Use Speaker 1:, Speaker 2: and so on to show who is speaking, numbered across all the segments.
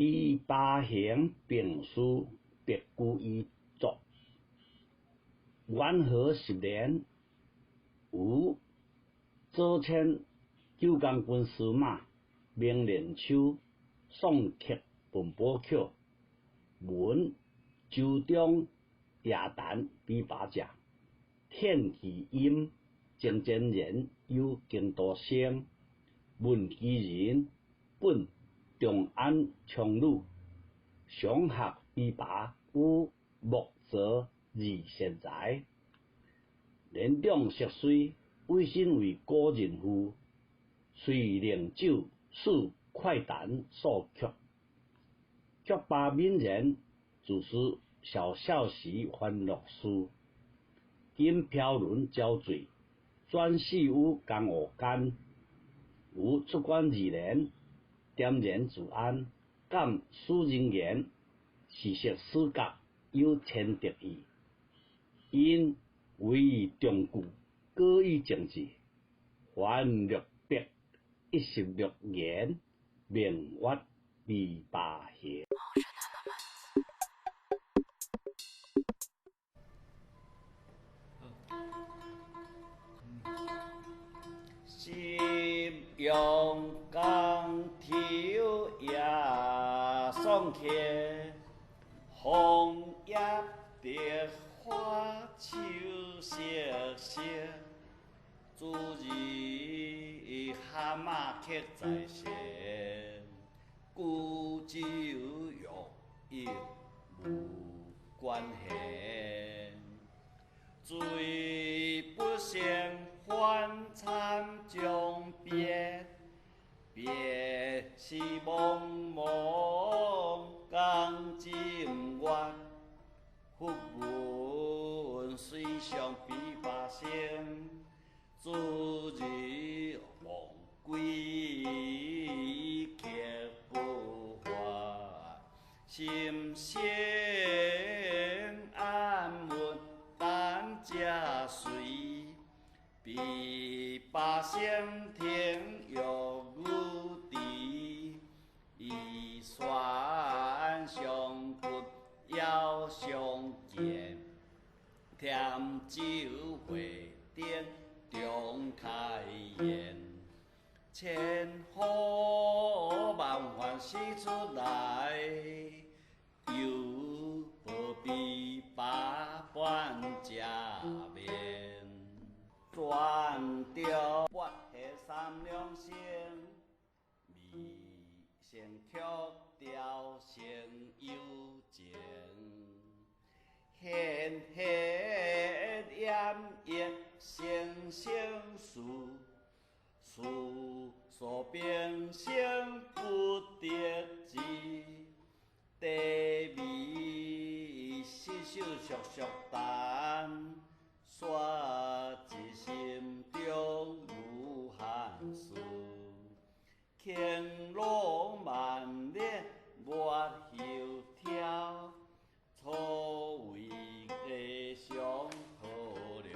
Speaker 1: 琵琶行病事白居易作。元和十年，吴左迁九江军司马，明年秋，送客笨宝曲。闻舟中夜弹琵琶者，天气阴，郑真人有京都生，问其人，本长安昌女，常学琵琶与木泽二贤才。年长十岁，委身为古人妇，随灵酒试快弹数曲。曲罢泯然，自是小少时欢乐事。今飘沦憔悴，转世于江湖间。吾出关二年，恬然自安，感使人言，是识使觉有千得意。因为中句，果以正志，凡616言，名曰琵琶行。
Speaker 2: 心用江头夜送客，枫叶蝶花秋瑟瑟。昨日蛤蟆客在先，古酒玉亦无关系。醉不成欢参将别，别时茫茫江浸月。忽闻水上琵琶声，昨日忘归客不还，心生暗问等遮随，琵琶声停玉宇池，一弦相骨遥相见，添酒会顶重开宴，千呼万唤始出来，犹抱琵琶半遮面。转着八下三两声，美声曲调成幽情。弦弦掩抑声声事，事所平生不得志。低眉失手速速弹，煞一心中无憾事。轻罗万里莫休挑，初为家上好良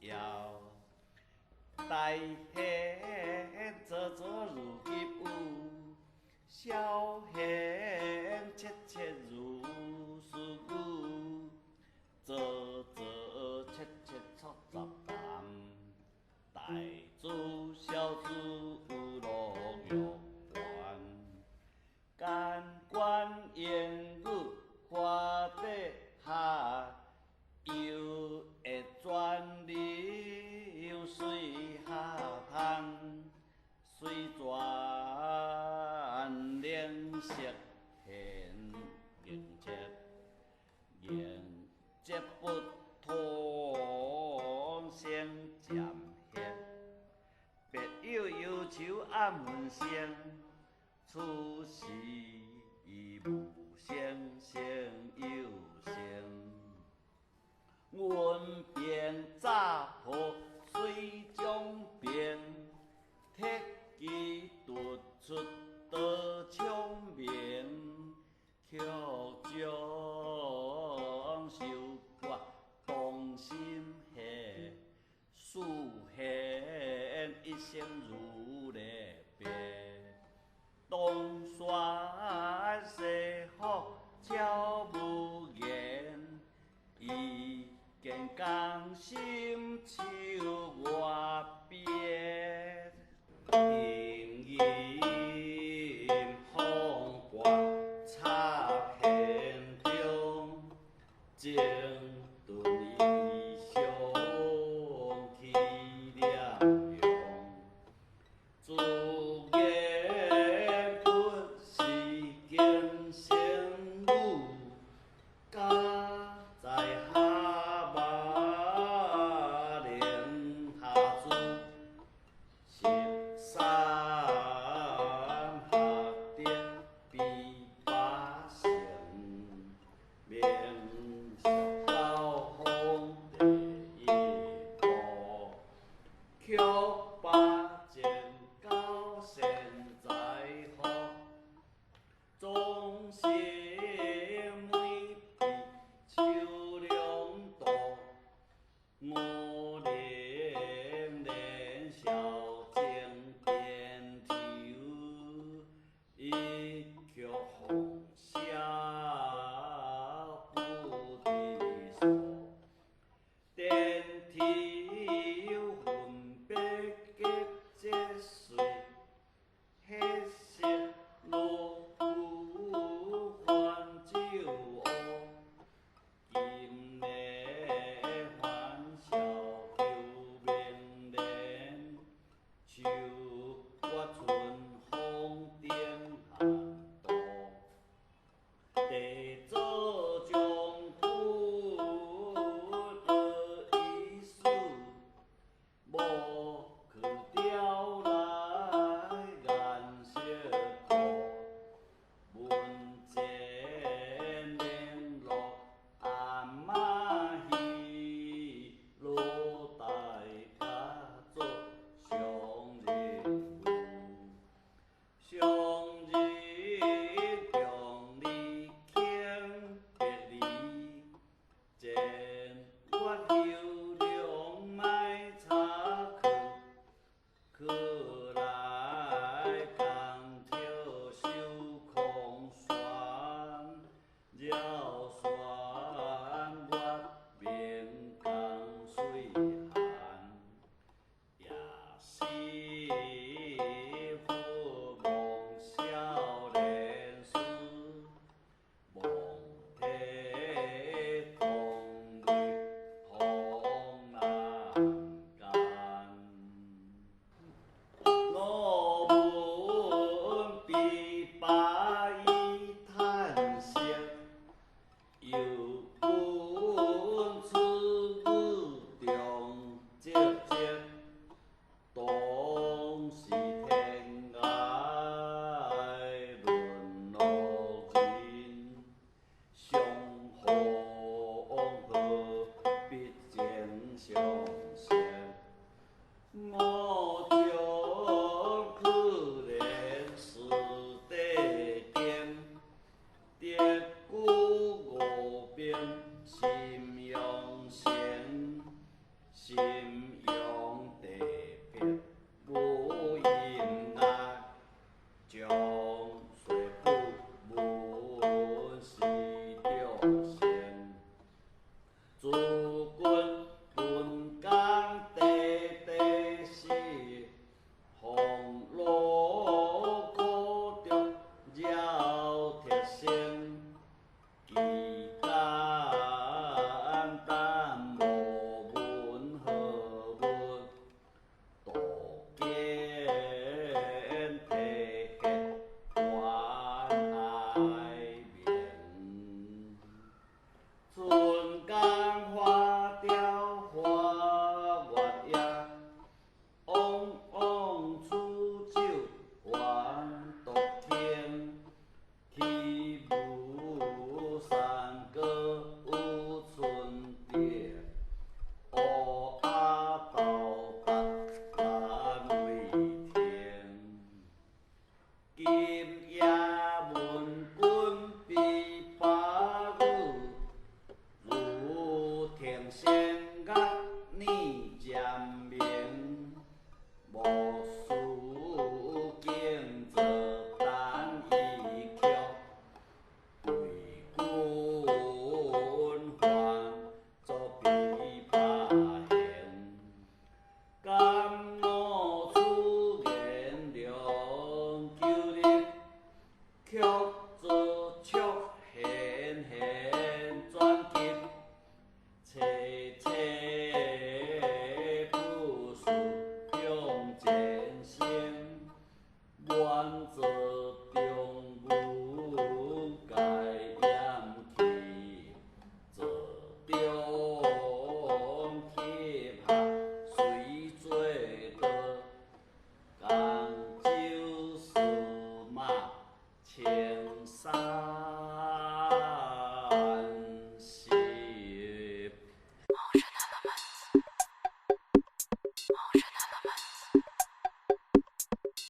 Speaker 2: 药。大弦仄仄如急雨，小弦切切如私语，仄仄切切错十担，大珠小珠落玉盘。甘愿言语花底下，犹会转流水下潭，水泉灵色现凝结，凝结不通生渐歇。别有忧愁暗恨生，此时无声胜有声。阮便乍破水中冰，铁骑突出刀枪鸣，曲终收割动心血，四弦一声如雷别。东山西人心手月别，停吟风波插弦中，整顿衣裳起凉凉。自言不是今生女，家在哈马宁下珠，13学得琵琶成，明俗高峰第一步，曲八前到现在好，总是每笔秋凉度，五零年少情点头，一曲风箫不离手，点头分别结节岁，彼时落雨还酒乌，今年欢笑求明年，秋月春风顶寒度，地做将军学医术，无去调来颜色苦，门前联络阿妈戏，老大家做上日上日中离轻别离，前月休凉买茶去，去来工挑手空旋，绕旋月明江水寒，也是佛望少年时，望体空泪通难干。我闻琵琶已叹息，又闻此语中寂寂，当是天涯沦落人，相逢何必曾相